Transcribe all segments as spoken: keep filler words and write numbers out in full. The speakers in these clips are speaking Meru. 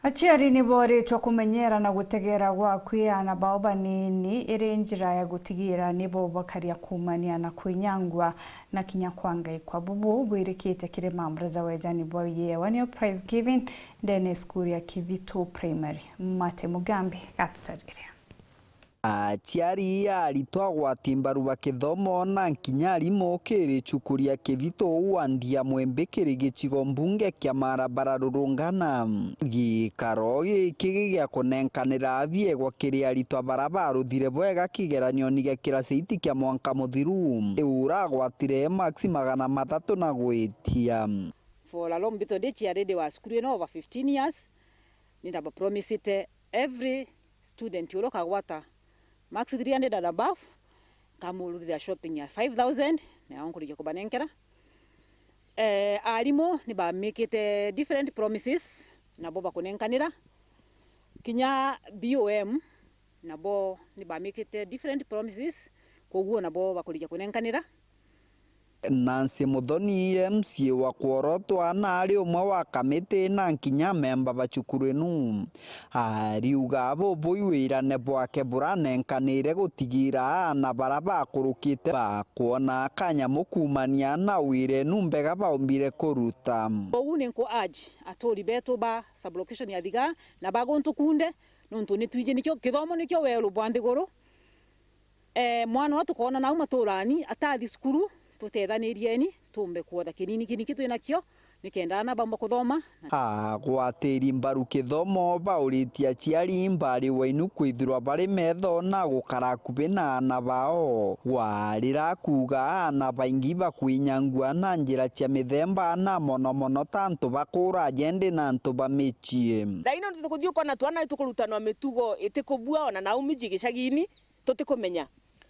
Aciari ni booritwe kumenyera na gutegera gwa kwi aana bao banini iri njira ya gutigira ni bo bakaria kuumania na kwinyangua na kinya kwangaikwa. Bubu bwirikite kiri mambura ja wejani bwa yewanio prize giving ndene ya cukuru ya Kithito Primary. Mate Mugambi gatutarire. Aciari, aritwa, agwati mbaru ba kithomo na kinya arimu kiri cukuru ya Kithito wandi ya Mwembe kiri gicigo mbunge kia Mara bararurungana. Gikaro giki gia kunenkanira biegwa kiri aritwa bara baruthire bwega kigeranioni gia kirasi eight kia mwanka muthiru, uragwatire maksi magana mathatu na gwitia. For a long bit, ndi chair lady wa cukuru ino over fifteen years, ni ndaba promisite every student uria ukagwata marks three hundred and above, nkamurutithia shopping ya five thousand, na nkurikia kubanenkera. Eh, arimu ni bamikite different promises, nabo bakunenkanira. Kinya B O M, nabo ni bamikite different promises, koguo nabo bakurikia kunenkanira. Nancy Muthoni, M C A wa Kworotwa, na ari umwe wa kamiti na kinya memba ba cukuru inu, ariuga bubu i wirane bwake buranenkanire gutigira aana bara bakurukite bakwona kanyamu kuumania na wira inu mbega baumbire kuruta. Kou ni nku urge aturi betu ba sub-location ya Thiga na ba guntu kunthe, nontu ni twiji nikio kithomo nikio weru bwa nthiguru. Eh, mwana uria tukoona nau maturani atathi cukuru, tutethanirieni, tuumbe kwotha kinini kiniki twinakio, nikenda aana baumba kuthoma. Agwatiri mbaru kithomo bauritie aciari mbari wainu kwithirwa bari metho na gukara akubi na aana bao, warira kuuga aana baingi bakwinyangua na njira cia mithemba, na mono mono ta antu ba kura ajendi na antu ba micii. Thaino nitukuthii ukona twana tukurutanwa mitugo itikubua ona nau miji gicagini, tutikumenya.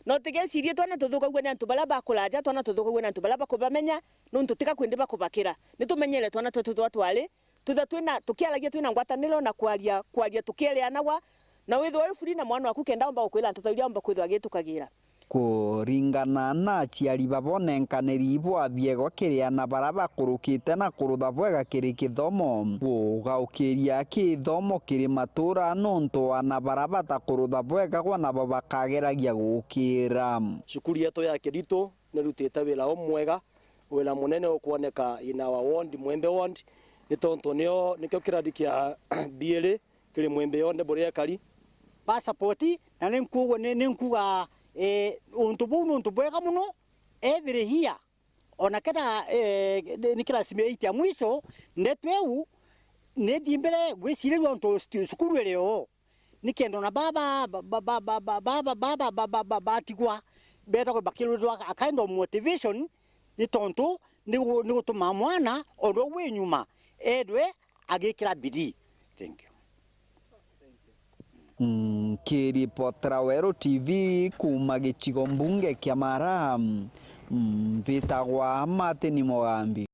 Na utigecirie twana tuthukagua ni antu baria bakuraja, twana tuthukagua ni antu baria bakubamenya, nontu tiga kwindi bakubakira. Nitumenyere twana twetu twa twari, twithwa twina, tukiaragia twina ngwataniro na kwaria, kwaria tukiereanagwa, na withwe uri free na mwana waku kenda omba gukwira nteto iria omba kwithwa agitukagira. Kuringana na aciari babo, unenkaniri bwa biegwa kiri aana bara bakurukite na kurutha bwega kiri kithomo, kugaukiria kithomo kiri matura, nontu aana bara batakurutha bwega gwa nabo bakageragia gukira. Cukuru yetu ya Kiritu nirutite wira umwega, wira munene ukwoneka in our ward, Mwembe ward, ni tontu nio, nikio kiradi kia biiri kiri Mwembe yonthe buria ekari. Ba support, na ni nkuuga, ni, ni nkuuga, eh, untu buu ni untu bwega mono, every year. Ona kenda, eh, ni, ni class eight ya mwisho, ndeto iu, ni nthimbire gwicirirua untu stu-, cukuru iri oo. Nikenda ona baba, ba-, ba-, batigwa, bethagwa bakirurirwa a kind of motivation, ni tontu ni gu-, ni gutumaa mwana, o ndo wi nyuma, ethwe agikira bidii. Thank you. Nkiripotera Weru T V kuuma gicigo mbunge kia Mara, mbitagwa Martin Mugambi.